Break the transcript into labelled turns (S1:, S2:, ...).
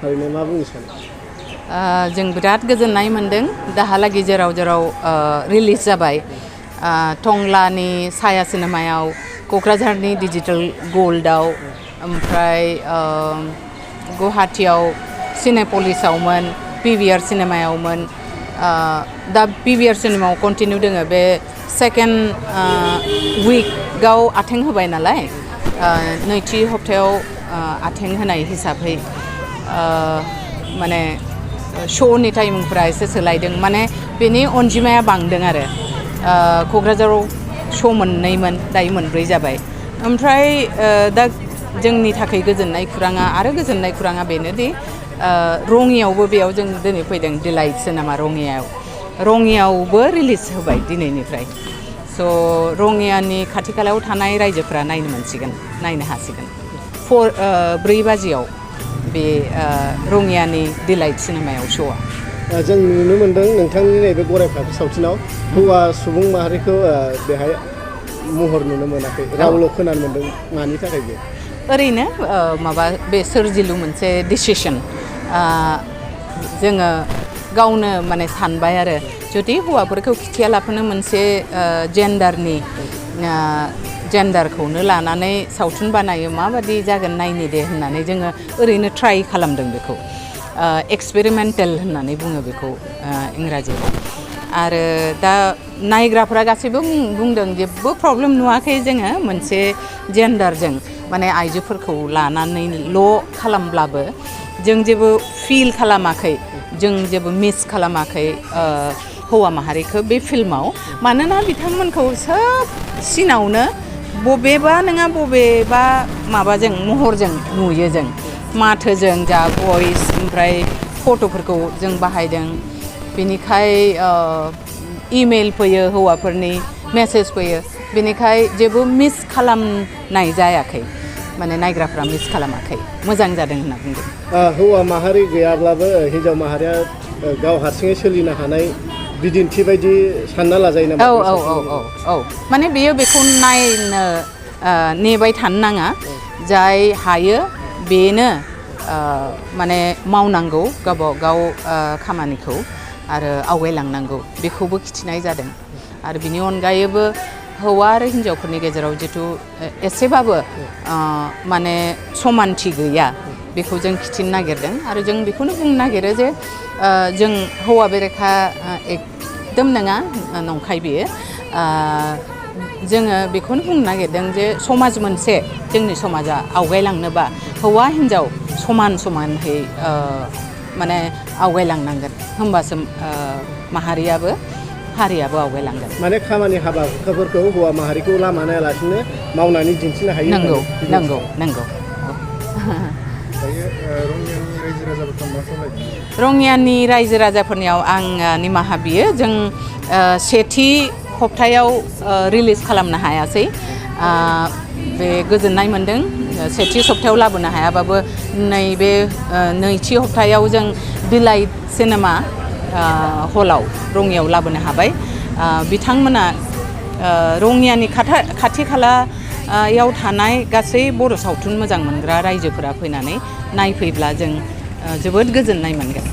S1: थारैनो मा बुंनो सानो?
S2: जों बिराद गोजोननाय मोनदों दाहालागै जेराव रिलिज जाबाय टंलानि साया सिनेमायाव क'क्राझारनि डिजिटेल गोल्डआव ओमफ्राय गुवाहाटीयाव सिनेपलिसावमोन PVR सिनेमायावमोन दा PVR सिनेमायाव कन्टिनिउ दोङो बे सेकेन्ड उइकआव आथें होबाय नालाय नैथि हप्तायाव आथें होनाय हिसाबै माने श'नि टाइमिंफोरा एसे सोलायदों माने बेनि अनजिमाया बांदों आरो क'क्राझाराव श' मोननैमोन दायो मोनब्रै जाबाय ओमफ्राय दा जोंनि थाखाय गोजोननाय खौराङा बेनोदि रङियावबो बेयाव जों दिनै फैदों डिलाइट सिनेमा रङियावबो रिलिज होबाय दिनैनिफ्राय स' रङियानि खाथि खालायाव थानाय रायजोफोरा नायनो हासिगोन 4 बाजियाव बे रङियानि डिलाइट सिनेमायाव श'आ
S1: जों नुनो मोनदों नोंथांनि नैबे गरायफाख्रि सावथुनाव हौवा सुबुं माहारिखौ बेहाय महर नुनो मोनाखै रावल' खोनानो मोनदों मानि थाखाय बे
S2: ओरैनो माबा बे सोरजिलु मोनसे डिसिसन जोङो गावनो माने सानबाय आरो जुदि हौवाफोरखौ खिथियालाफानो मोनसे जेन्डारखौनो लानानै सावथुन बानायो माबादि जागोन नायनि दे होननानै जोङो ओरैनो ट्राइ खालामदों बेखौ एक्सपेरिमेन्टेल होननानै बुङो बेखौ इंराजियाव आरो दा नायग्राफ्रा गासैबो बुंदों जेबो प्रब्लेम नुवाखै जोङो मोनसे जेन्डारजों माने आइजोफोरखौ लानानैल' खालामब्लाबो जों जेबो फिल खालामाखै जों जेबो मिस खालामाखै हौवा माहारिखौ बे फिल्माव मानोना बिथांमोनखौ सोब सिनावनो बबेबा माबाजों महरजों नुयो जों माथोजों जा भइस ओमफ्राय फट'फोरखौ जों बाहायदों बेनिखाय इमेल फैयो हौवाफोरनि मेसेज फैयो बेनिखाय जेबो मिस खालामनाय जायाखै माने नायग्राफ्रा मिस खालामाखै मोजां जादों होनना बुंदों
S1: हौवा माहारि गैयाब्लाबो हिन्जाव माहारिया गाव हारसिङै सोलिनो हानाय बिदिन्थि बायदि सानना लाजायो नामा?
S2: औ माने बेखौ नायनो नेबाय थानो नाङा जाय हायो बेनो माने मावनांगौ गाव खामानिखौ आरो आवगायलांनांगौ बेखौबो खिथिनाय जादों आरो बिनि अनगायैबो हौवा आरो हिन्जावफोरनि गेजेराव जिथु एसेबाबो माने समानथि गैया बेखौ जों खिथिनो नागिरदों आरो जों बेखौनो बुंनो नागिरो जे जों हौवा बेरेखा एकदम नङा नंखाय बेयो जोङो बेखौनो बुंनो नागिरदों जे समाज मोनसे जोंनि समाजा आवगायलांनोबा हौवा हिन्जाव समानहै माने आवगायलांनांगोन होमबासो हारियाबो आवगायलांगोन
S1: माने खामानि हाबा हुखाफोरखौ हौवा माहारिखौ लामा नायालासिनो मावनानै दिन्थिनो हायो
S2: नंगौ रङियानि रायजो राजाफोरनियाव आं निमाहा बियो जों सेथि हप्तायाव रिलिज खालामनो हायासै बे गोजोननाय मोनदों सेथि सप्तायाव लाबोनो हायाबाबो नैबे नैथि हप्तायाव जों डिलाइट सिनेमा हलाव रङियाव लाबोनो हाबाय बिथांमोना रङियानि खाथि खालायाव थानाय गासै बर' सावथुन मोजां मोनग्रा रायजोफोरा फैनानै नायफैब्ला जों जोबोद गोजोननाय मोनगोन